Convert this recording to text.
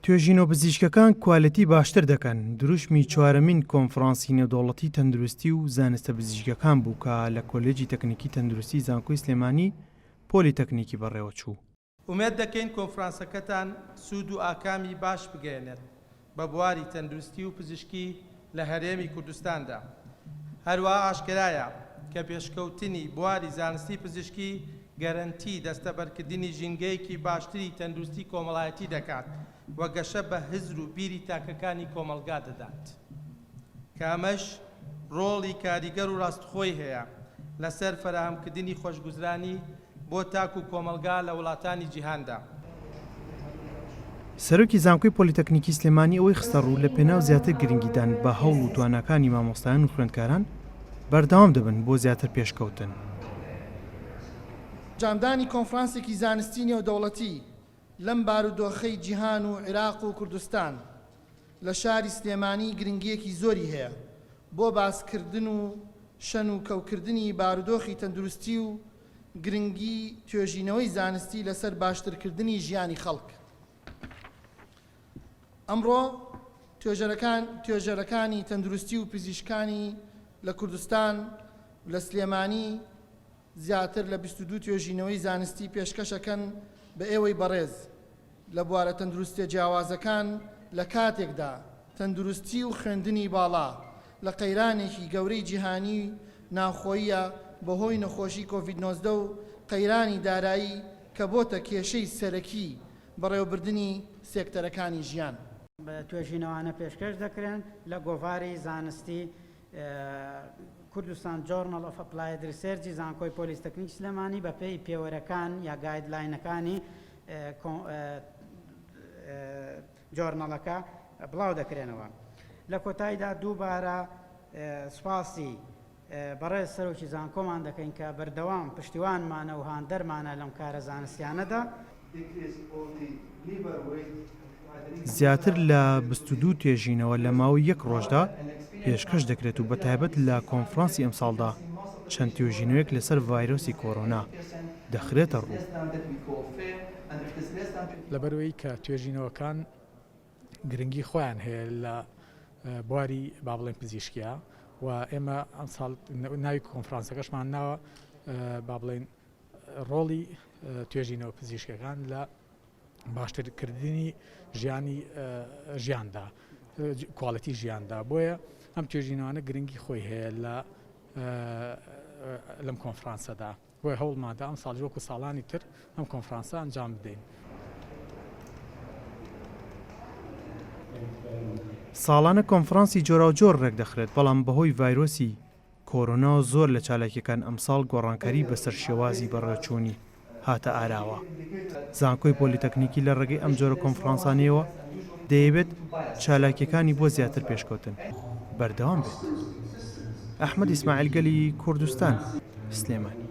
توێژینەوە پزیشکەکان کوالێتی باشتر دەکەن، دروشمی چوارەمین کۆنفرانسی نێودەوڵەتی تەندروستی و زانستە پزیشکیەکان بوو کە لە کۆلێجی تەکنیکی تەندروستی زانکۆی سلێمانی پۆلی تەکنیکی بەڕێوەچوو. ئومێد دەکەین کۆنفرانسەکەتان سوود و ئاکامی باش بگەیەنێت بە بواری تەندروستی و پزیشکی لە هەرێمی کوردستاندا. هەروەها ئاشکرایە کە پێشکەوتنی بواری زانستی پزیشکی گەرەنتی دەستەبەرکردنی ژینگەیەکی باشتری تەندروستی کۆمەڵایەتی دەکات و گەشە بە هزر و بیری تاکەکانی کۆمەڵگا دەدات کە ئەمەش ڕۆڵی کاریگەر و ڕاستخۆی هەیە لەسەر فەراهەمکردنی خۆشگوزرانی بۆ تاک و کۆمەڵگا لە وڵاتانی جیهاندا. سەرۆکی زانکۆی پۆلیتەکنیکی سلێمانی ئەوەی خستەڕوو، لە پێناو زیاتر گرنگیدان بە هەوڵ و تواناکانی مامۆستایان و خوێندکاران بەردەوام دەبن بۆ زیاتر پێشکەوتن. ئەنجامدانی کۆنفرانسێکی زانستی نێودەوڵەتی لەم بارودۆخەی جیهان و عیراق و کوردستان لە شاری سلێمانی گرنگییەکی زۆری هەیە بۆ باسکردن و شەن و کەوکردنی بارودۆخی تەندروستی و گرنگی توێژینەوەی زانستی لەسەر باشترکردنی ژیانی خەڵک. ئەمڕۆ توێژەرەکان توێژەرەکانی تەندروستی و پزیشکانی لە کوردستان و لە سلێمانی زیاتر لە 22 توێژینەوەی زانستی پێشکەشەکەن بە ئێوەی بەڕێز لە بوارە تەندروستیە جیاوازەکان لە کاتێکدا تەندروستی و خوێندنی باڵا لە قەیرانێکی گەورەی جیهانی و ناوخۆییە بەهۆی نەخۆشی کۆڤید 19 و قەیرانی دارایی کە بۆتە کێشەی سەرەکی بەڕێوەبردنی سێکتەرەکانی ژیان. توێژینەوانە پێشکەش دەکرێن لە گۆڤاری زانستی کوردستان Journal of Applied Research ی زانکۆی پۆلیتەکنیکی سلێمانی بەپێی پێوەرەکان یا guideline ەکانی journal ەکە بڵاو دەکرێنەوە. لە کۆتاییدا دووبارە سوپاسی بەڕێز سەرۆکی زانکۆمان دەکەین کە بەردەوام پشتیوانمانە و هاندەرمانە لەم کارە زانستیانەدا. زیاتر لە 22 توێژینەوە لە ماوەی یەک ڕۆژدا پێشکەش دەکرێت و بەتایبەت لە کۆنفرانسی ئەمساڵدا چەند توێژینەوەیەک لەسەر ڤایرۆسی کۆرۆنا دەخرێتە ڕوو. لەبەرئەوەی کە توێژینەوەکان گرنگی خۆیان هەیە لە بواری با بڵێن پزیشکیا و ئێمە ئەمساڵ ناوی کۆنفرانسەکەشمان ناوە با بڵێن ڕۆڵی توێژینەوە پزیشکەکان لە باشترکردنی ژیانی ژیاندا quality ژیاندا بۆیە ئەم توێژینەوانە گرنگی خۆی هەیە لە لەم کۆنفرانسەدا. بۆیە هەوڵماندا ئەمساڵیش وەکو ساڵانی تر ئەم کۆنفرانسە ئەنجام بدەین. ساڵانە کۆنفرانسی جۆراوجۆر رێکدەخرێت، بەڵام بەهۆی ڤایرۆسی کۆرۆناوە زۆر لە چالاکییەکان ئەمساڵ گۆڕانکاری بەسەر شێوازی بەڕێوەچوونی هاتە ئاراوە. زانکۆی پۆلیتەکنیکی لە ڕێگەی ئەم جۆرە کۆنفرانسانەیەوە دەیەوێت چالاکییەکانی بۆ زیاتر پێشکەوتن بەردەوام بێت. ئەحمەد ئیسماعیل گەلی کوردستان، سلێمانی.